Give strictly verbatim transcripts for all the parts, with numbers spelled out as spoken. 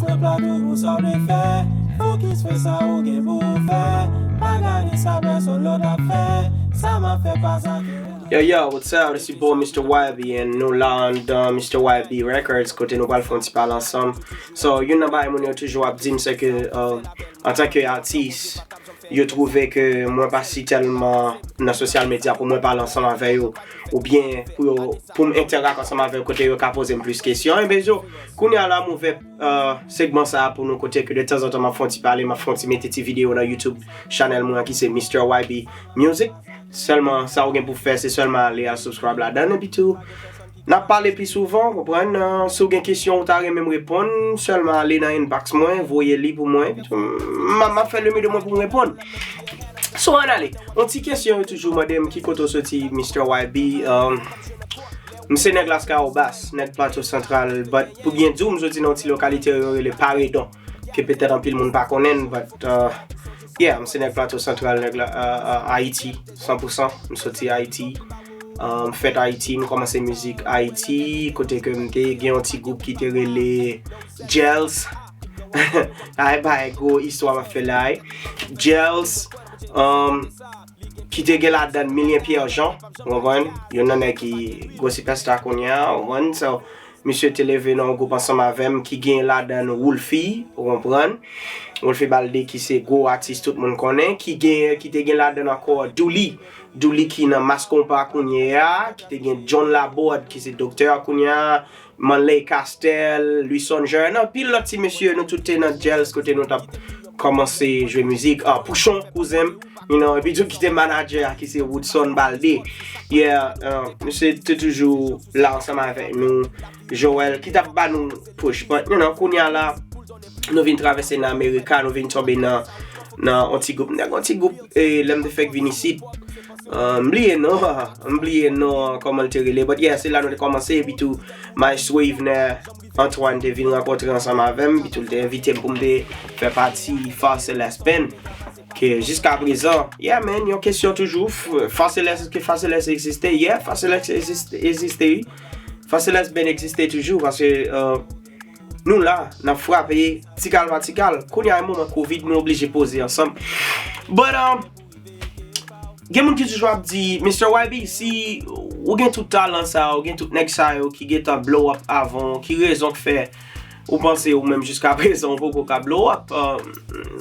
Nan plan nou pou sa w dwe fè. Fokis fè sa ou gen pou w fè. Pa gade sa pèsonn lòt ap fè. Sa m ap fè pa sa ke ou. Yo, yo, what's up? This your boy, Mister Y B, and nou la anndan Mister Y B Records, kote nou pral fè yon ti pale ansanm. So, youn nan bagay moun yo toujou ap di m, se ke, uh, antanke atis, yo twouve ke mwen pa si tèlman nan sosyal medya pou mwen pale ansanm avè yo, oubyen pou yo, pou m entèrak ansanm avè yo, kote yo ka poze m plis kesyon. Enben, yo, kounye a la, m ouvè, uh, segman sa a pou nou, kote ke de tanzantan m ap fè yon ti pale, m ap fè yon ti mete ti videyo nan YouTube channel mwen an ki se Mister Y B Music. Sèlman, sa ou gen pou fè, se sèlman ale al subscribe ladan l, epi tou, n ap pale pi souvan, konprann? Uh, si w gen kesyon ou ta renmen m reponn, sèlman ale nan inbox mwen, voye li pou mwen, epi tou, m, m ap fè le mieux de mwen pou m reponn. So, ann ale. Yon ti kesyon yo toujou mande m ki kote w soti, Mister Y B. Um, m se nèg Laskawobas, nèg Plato Santral, but pou byen di w, m soti nan yon ti lokalite yo rele Paredon, ke petèt anpil moun pa konnen, but, uh, yeah, m se nèg Plato Santral, nèg la, uh, uh, Ayiti, san pou san, m soti Ayiti. Uh, m fèt Ayiti, m kòmanse mizik Ayiti, kote ke m te gen yon ti gwoup ki te rele Gels. Ay, bay, gwo istwa m ap fè la, ay. Gels, um, ki te gen ladan Milien Pierre Jean, ou konprann? Youn nan nèg ki gwo sipèsta kounye a, ou konprann? So, misye te leve nan yon gwoup ansanm avè m ki gen ladan Woolfy, ou konprann? Woolfy Baldé ki se gwo atis tout moun konnen, ki gen, ki te gen ladan ankò Douly. Douly ki nan Mass Konpa kounye a, ki te gen John Laborde ki se doktè kounye a, Manley Castel, Louis Sonjeur, nan pil lòt ti mesye, nou tout te nan Gels kote nou t ap kòmanse jwe mizik. Ah, Pouchon, kouzen m, you know, epi tou ki te manadjè a, ki se Woodson Baldé. Yeah, uh, misye te toujou la ansanm avèk nou. Joel, ki t ap ba nou push. But, you know, kounye a la, nou vin travèse nan Amerika, nou vin tonbe nan, nan yon ti gwoup. Nèg yon ti gwoup, e, lè m te fèk vin isit, uh, m bliye non, m bliye non, kòman l te rele. But yeah, se la nou te kòmanse, epi tou, Maestro Yvener Antoine te vin rankontre ansanm avè m, epi tou l te envite m pou m te fè pati Fa Celeste Band. Ke jiska prezan, yeah man, yon kesyon toujou, f-, Fa Celeste, èske Fa Celeste egziste? Yeah, Fa Celeste egziste, egziste, wi. Fa Celeste Band egziste toujou, paske, uh, nou la, n ap frape, ti kal pa ti kal. Kounye a, yon moman Covid, nou oblije poze ansanm. But, um, gen moun ki toujou ap di, Mister Y B, si ou gen tout talan sa, ou gen tout nèg sa yo ki gentan blow up avan w, ki rezon k fè ou panse ou menm jiska prezan ou poko ka blow up? Uh,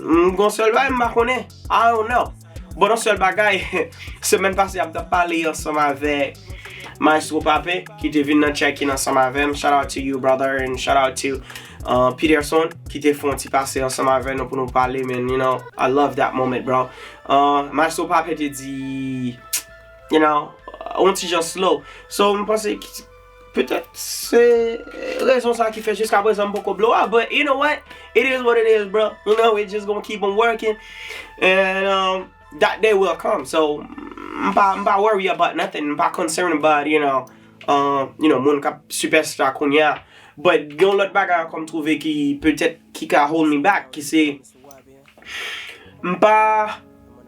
m gon sèl bagay m pa konnen. I don't know. Bon, yon sèl bagay, semèn pase a m t ap pale ansanm avèk Maestro Pape, ki te vin nan check-in ansanm avè m. Shout out to you, brother, and shout out to, uh, Peterson, ki te fè yon ti pase ansanm avè nou pou nou pale, man, you know, I love that moment, bro. Uh, Maestro Pape te di, you know, uh, yon ti jan slow. So, m panse ki, petèt se rezon sa ki fè jiska prezan m poko blow up, but you know what? It is what it is, bro. You know, we just gonna keep on working. And, um, that day will come. So, m pa, m pa worry about nothing. M pa concerned about, you know, uh, you know, moun k ap sipèsta kounye a. But gen yon lòt bagay ankò m twouve ki petèt ki ka hold me back, ki se, m pa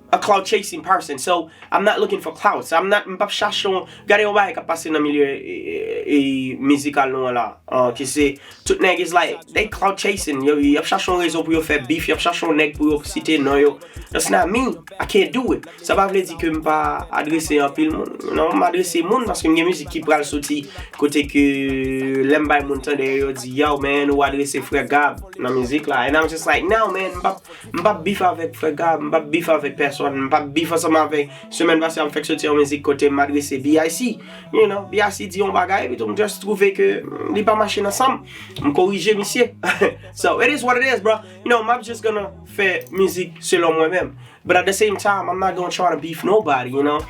a clout chasing person. So, I'm not looking for clout. So, I'm not, m p ap chache yon, gade yon bagay k ap pase nan milye, e, e, e, mizikal nou an la, uh, ki se, tout nèg is like, they clout chasing. Yo, y ap chache yon rezon pou yo fè beef, y ap chache yon nèg pou yo site non yo. That's not me. I can't do it. Sa pa vle di ke m pa adrese anpil moun. Non, m adrese moun paske m gen mizik ki pral soti kote ke lè m bay moun tande yo, yo di, "Yo, man, ou adrese Frè Gab nan mizik la." And I'm just like, "No, man, m p ap, m p ap beef avèk Frè Gab, m p ap beef avèk pèsòn, m p ap beef ansanm avèk." Semèn pase a, m fèk soti yon mizik kote m adrese B I C. You know, B I C di yon bagay, epi tou m just twouve ke, mm, li pa mache nan san m. M korije misye. So, it is what it is, bro. You know, m ap just gonna fè mizik selon mwen menm. But at the same time, I'm not gonna try to beef nobody, you know.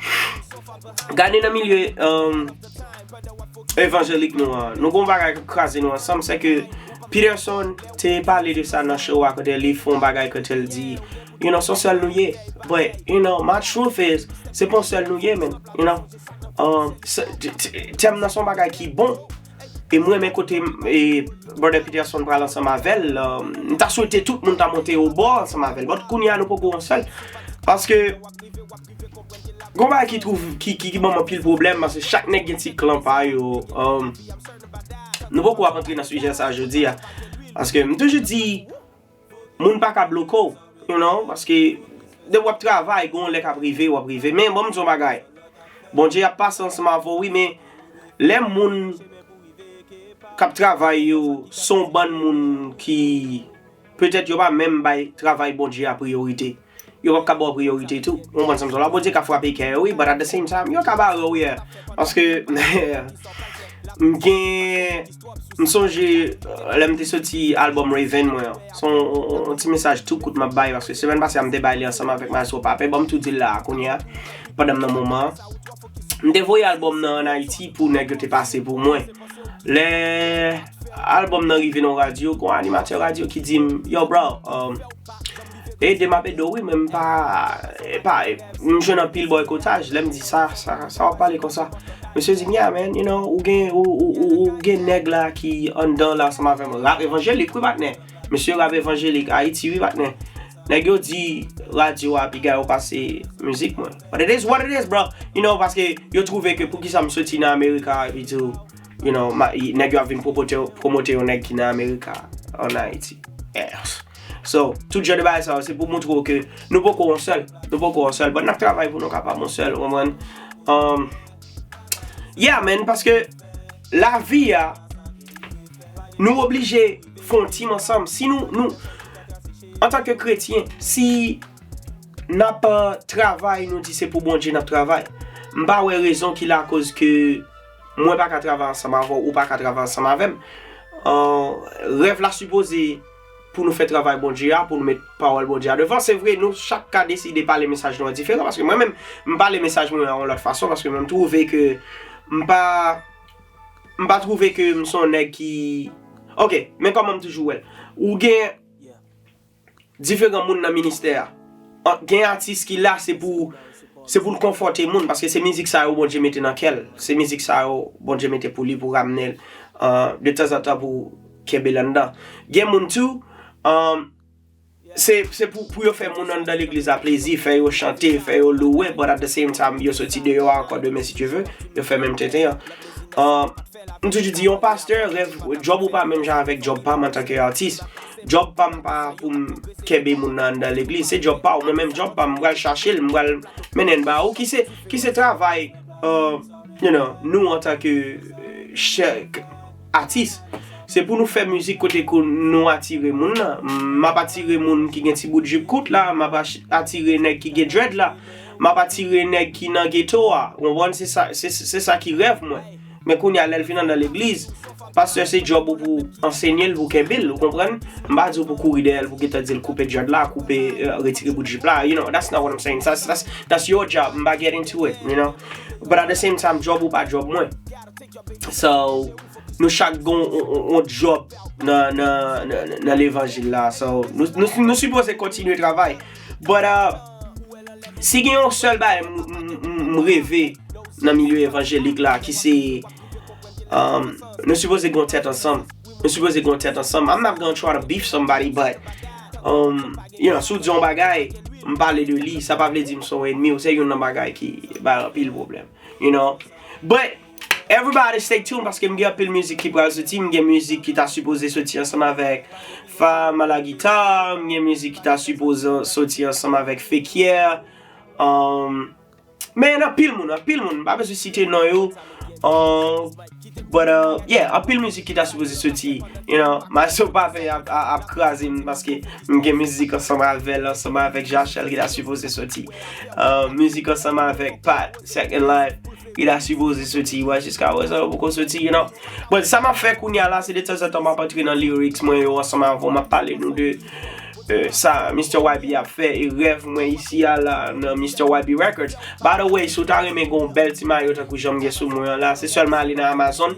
Gade nan milye, um, evanjelik nou an, nou gon bagay k ap kraze nou ansanm, se ke Peterson te pale de sa nan show a, kote li fè yon bagay, kote l di, you know, se yon sèl nou ye. But, you know, my truth is, se pa yon sèl nou ye, man, you know. Um, se, t-, t-, tèm nan se yon bagay ki bon. E m renmen kote, e, Brother Peterson pral ansanm avè l. Um, m ta swete tout moun ta monte obò ansanm avè l. But kounye a nou poko yon sèl. Paske gon bagay ki twouv-, ki, ki, ki ban m anpil pwoblèm, paske chak nèg gen ti klan pa yo. Um, nou poko ap antre nan sijè sa jodi a. Paske m toujou di, moun pa ka bloke w, you know, paske depi w ap travay, gen yon lè k ap rive, w ap rive. Men bon, m di yon bagay. Bondye ap pase ansanm avè w, wi, men lè moun k ap travay yo, se yon bann moun ki, petèt yo pa menm bay travay Bondye a priyorite. Yo p ap ka ba w priyorite tou. Ou konprann sa m di w la? Bondye ka frape kè yo, wi, but at the same time, yo ka bare w, yeah. Paske, m gen, m sonje, euh, lè m te soti album Raven mwen an. Se yon, yon, yon ti mesaj tou kout m ap bay, paske semèn pase a m te bay li ansanm avèk Maestro Pape. Bon, m tou di l la a kounye a, pandan m nan moman an. M te voye album nan ann Ayiti pou nèg yo te pase pou mwen. Lè album nan rive nan radyo, gon animatè radyo ki di m, "Yo, bro, um, ede m ap ede w, wi, men m pa, pa, m jwenn anpil bòykotaj." Lè m di sa, sa, sa w ap pale konsa? Mesye di m, "Yeah, man, you know, ou gen, ou, ou, ou, ou gen nèg la ki anndan la ansanm avè m, rap evanjelik, wi, patnè. Mesye rap evanjelik, Ayiti, wi, patnè. Nèg yo di radyo a pi gay yo pase mizik mwen." But it is what it is, bro. You know, paske yo twouve ke poukisa m soti nan Amerika, epi tou, you know, ma, y, nèg yo ap vin pwomote, pwomote yon nèg ki nan Amerika, ann Ayiti. Yes. So, tout jan de bagay sa yo, se pou montre w ke nou poko yon sèl. Nou poko yon sèl. But n ap travay pou nou kapab yon sèl, ou konprann? Um, yeah, man, paske lavi a, nou oblije fè yon team ansanm. Si nou, nou, antanke kretyen, si n ap, euh, travay, nou di se pou Bondye n ap travay, m pa wè rezon ki lakoz ke mwen pa ka travay ansanm avè w, ou pa ka travay ansanm avè m. Euh, rèv la sipoze pou nou fè travay Bondye a, pou nou met pawòl Bondye a devan. Se vre, nou chak ka deside pale mesaj nou an diferan, paske mwen menm, m pale mesaj mwen an yon lòt fason, paske mwen m twouve ke m pa, m pa twouve ke m se yon nèg ki, ok, men kòman m toujou wè l. Ou gen diferan moun nan ministè a. An, gen atis ki la, se pou, se pou l konfòte moun, paske se mizik sa yo Bondye mete nan kè l. Se mizik sa yo Bondye mete pou li, pou ramne l, euh, de tanzantan pou kenbe l anndan. Gen moun tou, euh, se, se pou, pou yo fè moun anndan legliz la plezi, fè yo chante, fè yo louwe, but at the same time, yo soti deyò a ankò demen, si Dye ve, yo fè menm tenten an. Euh, m toujou di, yon pastè, rèv, djòb ou pa menm jan avèk djòb pa m antanke atis. Djòb pa m pa pou m kenbe moun nan anndan legliz. Se djòb pa w. Mwen menm djòb pa m, m pral chache l, m pral mennen l ba ou. Ki se, ki se travay, euh, you know, nou antanke, euh, chè-, atis. Se pou nou fè mizik kote ke nou atire moun nan. M ap atire moun ki gen ti bout jip kout la, m ap ach-, atire nèg ki gen dread la, m ap atire nèg ki nan geto a. Ou konprann? Se sa, se, se sa ki rèv mwen. Men kounye a, lè l vin anndan legliz, pastè se djòb ou pou ansenye l, pou kenbe l, ou konprann? M pa di w pou kouri dèyè l, pou gentan di l koupe dread la, koupe, euh, retire bout jip la, you know, that's not what I'm saying. That's, that's, that's your job, m pa get into it, you know. But at the same time, djòb ou pa djòb mwen. So, nou chak gon on, on, on djòb nan, nan, nan, nan levanjil la. So, nou, nou, nou sipoze kontinye travay. But, uh, si gen yon sèl bagay m, m, m, m reve nan milye evanjelik la, ki se, um, nou sipoze gon tèt ansanm. Nou sipoze gon tèt ansanm. I'm not gonna try to beef somebody, but, um, you know, si w di yon bagay, m pale de li, sa pa vle di m se yon ènmi w. Se youn nan bagay ki bay anpil pwoblèm, you know. But, everybody stay tuned, paske m gen anpil mizik ki pral soti. M gen mizik ki ta sipoze soti ansanm avèk Fam a la gita, m gen mizik ki ta sipoze soti ansanm avèk Fekyè. Um, men anpil moun, anpil moun, m pa bezwen site non yo. Um, but, uh, yeah, anpil mizik ki ta sipoze soti, you know, Maestro Pape ap, ap, ap kraze m, paske m gen mizik ansanm avè l, ansanm avèk Jachèl ki ta sipoze soti. Uh, mizik ansanm avèk Pat, Second Life, ki ta sipoze soti, wè, jiska prezan yo poko soti, you know. But sa m ap fè kounye a la, se de tanzantan m ap antre nan lyrics mwen yo ansanm avè w, m ap pale nou de, euh, sa Mister Y B ap fè, e rèv mwen isi a la nan Mister Y B Records. By the way, si w ta renmen gon bèl ti mayo tankou jan m gen sou mwen an la, se sèlman ale nan Amazon,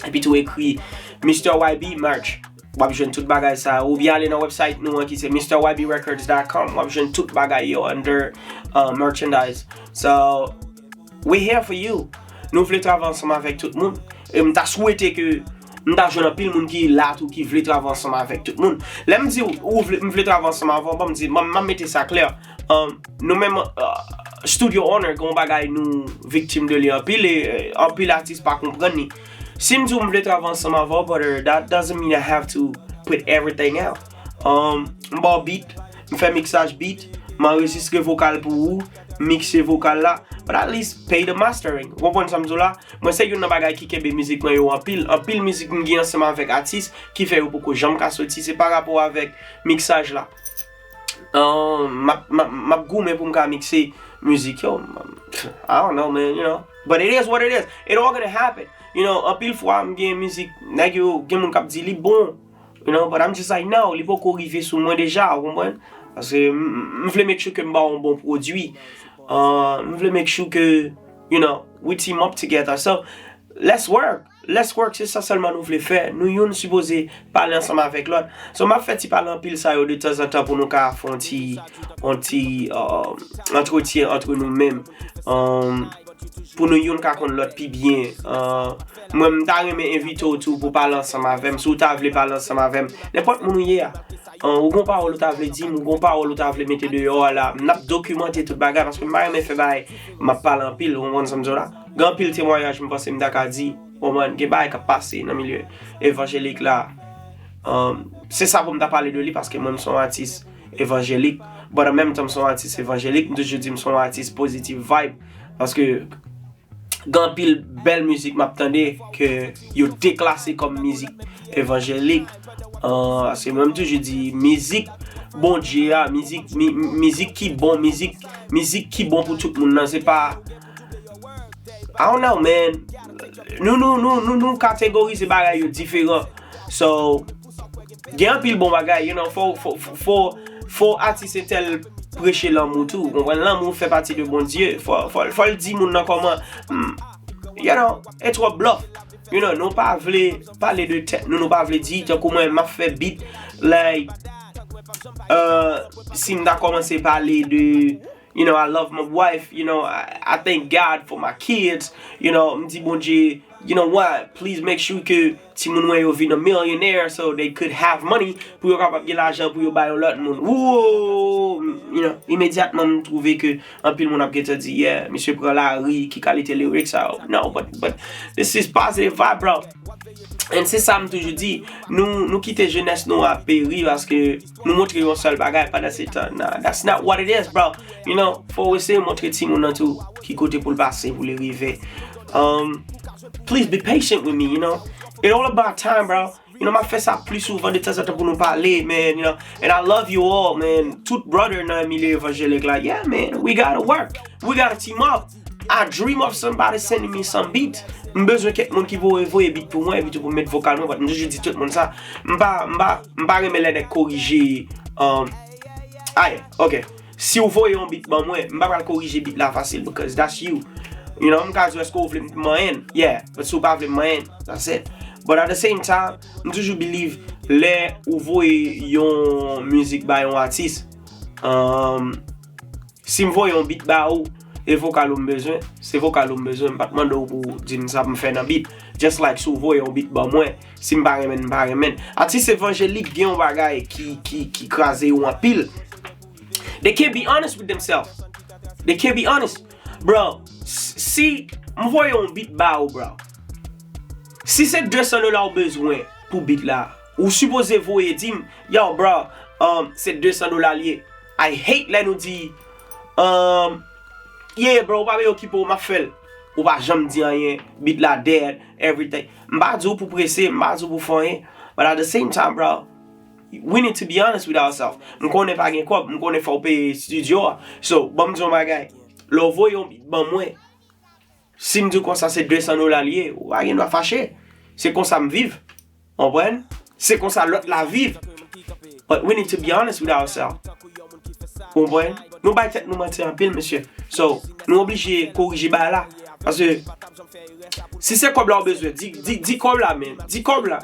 epi tou ekri Mister Y B merch. W ap jwenn tout bagay sa yo. Oubyen ale nan website nou an ki se Mister Y B Records dot com. W ap jwenn tout bagay yo under, uh, merchandise. So, we here for you. Nou vle travay ansanm avèk tout moun. E m ta swete ke m ta jwenn anpil moun ki la tou, ki vle travay ansanm avèk tout moun. Lè m di w, ou vle, m vle travay ansanm avè w, bon, m di, m, m ap mete sa klè. Um, nou menm, uh, studio owner, gen yon bagay nou viktim de li anpil, e, euh, anpil atis pa konprann li. Si m di w m vle travay ansanm avè w, brother, that doesn't mean I have to put everything out. Um, m ba w beat, m fè miksaj beat, m anrejistre vokal pou ou, m mikse vokal la, but at least pay the mastering. Ou konprann sa m di w la? Mwen se youn nan bagay ki kenbe mizik mwen yo anpil. Anpil mizik m gen ansanm avèk atis ki fè yo poko janm ka soti, se pa rapò avèk miksaj la. Um, m ap, m ap, m ap goumen pou m ka mikse mizik yo. I don't know, man, you know. But it is what it is. It all gonna happen. You know, anpil fwa m gen mizik, nèg yo, gen moun k ap di li bon. You know, but I'm just like, no, li poko rive sou mwen deja, ou konprann? Paske m, m, m vle make sure ke m ba w yon bon pwodui. Uh, m vle make sure ke, you know, we team up together. So, let's work. Let's work, se sa sèlman nou vle fè. Nou youn sipoze pale ansanm avèk lòt. So, m ap fè ti pale anpil sa yo de tanzantan pou nou ka fè yon ti, yon ti, uh, antretyen antre nou menm. Um, pou nou youn ka konn lòt pi byen. Uh, mwen, m ta renmen envite w tou pou pale ansanm avè m. Si w ta vle pale ansanm avè m, nenpòt moun ou ye a. Uh, ou gon pawòl ou ta vle di m, ou gon pawòl ou ta vle mete deyò a la. M ap dokimante tout bagay paske m pa renmen fè bagay, m ap pale anpil, ou konprann sa m di w la? Gen anpil temwayaj m panse m ta ka di, ou konprann, gen bagay k ap pase nan milye evanjelik la. Um, se sa pou m ta pale de li paske mwen, m se yon atis evanjelik. But an menm tan, m se yon atis evanjelik, m toujou di m se yon atis positive vibe. Paske gen anpil bèl mizik m ap tande ke yo deklase kòm mizik evanjelik. Uh, se mwen, m toujou di mizik Bondye a, mizik, mi, mizik ki bon, mizik, mizik ki bon pou tout moun nan, se pa, I don't know, man. Nou, nou, nou, nou, nou kategorize bagay yo diferan. So, gen anpil bon bagay, you know, fò, fò, fò, fò, fò atis entèl preche lanmou tou. Ou konprann? Lanmou fè pati de Bondye. Fò, fò, fò l di moun nan kòman, hmm, you know, e twòp blòf. You know, nou pa vle pale de tèt nou, nou pa vle di, tankou mwen, m ap fè beat, like, uh, si m ta kòmanse pale de, you know, I love my wife, you know, I, I thank God for my kids, you know, m di Bondye, you know what, please make sure ke timoun mwen yo vin a millionaire so they could have money pou yo kapab gen lajan pou yo ba yon lòt moun. Woo! You know, imedyatman m twouve ke anpil moun ap gentan di, yeah, misye pran lari, ki kalite lirik sa yo? No, but, but this is positive vibe, bro. And se sa m toujou di, nou, nou kite jenès nou a peri paske nou montre yon sèl bagay pandan se tan. Nah, that's not what it is, bro. You know, fò w eseye montre timoun nan tou ki kote pou l pase, pou li rive. Um, please be patient with me, you know. It all about time, bro. You know, m ap fè sa pli souvan de tanzantan pou nou pale, man, you know. And I love you all, man. Tout brother nan milye evanjelik la, yeah, man, we gotta work. We gotta team up. I dream of somebody sending me some beat. M bezwen kèk moun ki voye, voye beat pou mwen, epi tou pou m met vokal mwen, but m toujou di tout moun sa. M pa, m pa, m pa renmen lè nèg korije, um, ay, ok. Si w voye yon beat ban mwen, m pa pral korije beat la fasil, because that's you. You know, m ka di w, èske w vle m manyen? Yeah, but si w pa vle m manyen, that's it. But at the same time, m toujou believe lè ou voye yon mizik bay yon atis, um, si m voye yon beat ba ou, e vokal ou m bezwen, se vokal ou m bezwen, m pa t mande w pou w di m sa pou m fè nan beat. Just like si w voye yon beat ban mwen, si m pa renmen l, m pa renmen l. Atis evanjelik gen yon bagay ki, ki, ki kraze yo anpil. They can't be honest with themselves. They can't be honest. Bro, s-, si m voye yon beat ba ou, bro. Si se de san dola ou bezwen pou beat la, ou sipoze voye di m, yo, bro, um, se de san dola l ye. I hate lè nou di, um, yeah, bro, ou pa bezwen okipe w, m ap fè l. Ou pa janm di anyen, beat la dead, everything. M pa di w pou prese, m pa di w pou fè anyen. But at the same time, bro, we need to be honest with ourselves. M konnen pa gen kòb, m konnen fò w peye estidyo a. So, ban m di w yon bagay. Lè w voye yon beat ban mwen, si m di w konsa se de san dola l ye, ou pa gen dwa fache. Se konsa m viv. Konprann? Se konsa lòt la viv. But we need to be honest with ourselves. Konprann? Nou bay tèt nou manti anpil, mesye. So, nou oblije korije bagay la. Paske si se kòb la w bezwen, di, di, di kòb la, men. Di kòb la.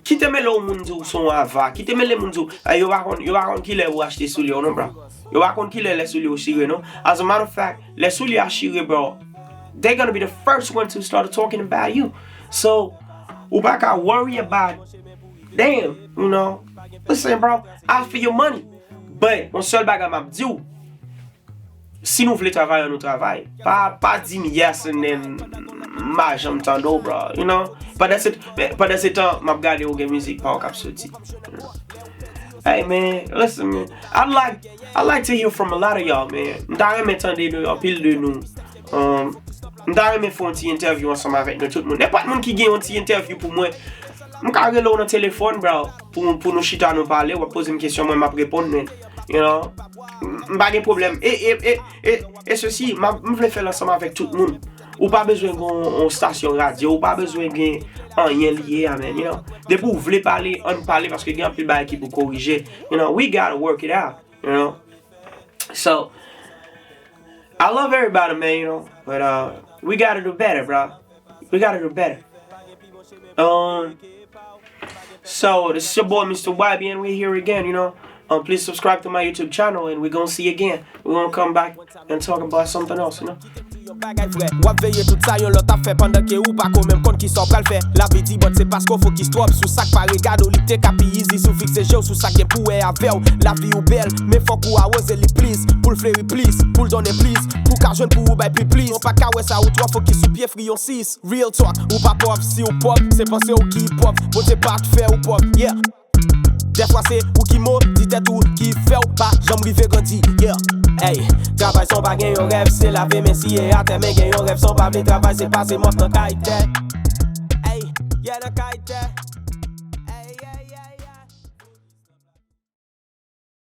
Kite men lè yon moun di w se yon ava. Kite men lè moun di w, eh, yo pa konn, yo pa konn kilè ou achte soulye w non, bro. Yo pa konn kilè lè soulye w chire non. As a matter of fact, lè soulye a chire, bro, they're gonna be the first one to start talking about you. So, ou pa ka worry about, damn, you know. Listen, bro, I feel your money. But, yon sèl bagay m ap di w, si nou vle travay, ann nou travay. Pa, pa di m yes and then m pa janm tande w, bro. You know? Pandan se, men, pandan se tan, m ap gade ou gen mizik pa w k ap soti. Hey, man, listen, man. I'd like, I'd like to hear from a lot of y'all, man. M ta renmen tande de anpil de nou. Um, m ta renmen fè yon ti entèvyou ansanm avèk nou tout moun. Nenpòt moun ki gen yon ti entèvyou pou mwen, m ka rele w nan telefòn, bro, pou, pou nou chita, nou pale, w ap poze m kesyon, mwen, m ap reponn, men, you know, m pa gen pwoblèm. E, e, e, e, e sesi, m ap, m vle fè l ansanm avèk tout moun. Ou pa bezwen gen yon, yon stasyon radyo, ou pa bezwen gen anyen li ye a, man, you know. Depi w vle pale, ann pale, paske gen anpil bagay ki pou korije. You know, we gotta work it out, you know. So, I love everybody, man, you know, but, uh, we gotta do better, bro. We gotta do better. Um, so, this is your boy, Mister Y B, and we're here again, you know. Um, please subscribe to my YouTube channel, and we're gonna see you again. We're gonna come back and talk about something else, you know. Yon bagay vrè. W ap veye tout sa yon lòt ap fè pandan ke ou pa ko menm konn kisa w pral fè. Lavi di bòt se paske w fokis twòp sou sa k pa regade w, li te ka pi easy si w fikse je w sou sa k gen pou wè avè w. Lavi ou bèl, men fòk ou awoze li plis, pou l fleri plis, pou l donnen plis, pou w ka jwenn pou ou bay pi plis. Ou pa ka wè sa ou twò fokis sou pye fri yon sis. Real talk, ou pa pòv si w pòv, se panse w ki pòv, Bondye pa t fè ou pòv, yeah. Dèfwa se ou ki modi tèt ou ki fè w pa janm rive grandi, yeah. Ey, travay san w pa gen yon rèv, se lave men siye atè, men gen yon rèv san w pa vle travay, se pase mòf nan kay tè. Ey, yeah, nan kay tè.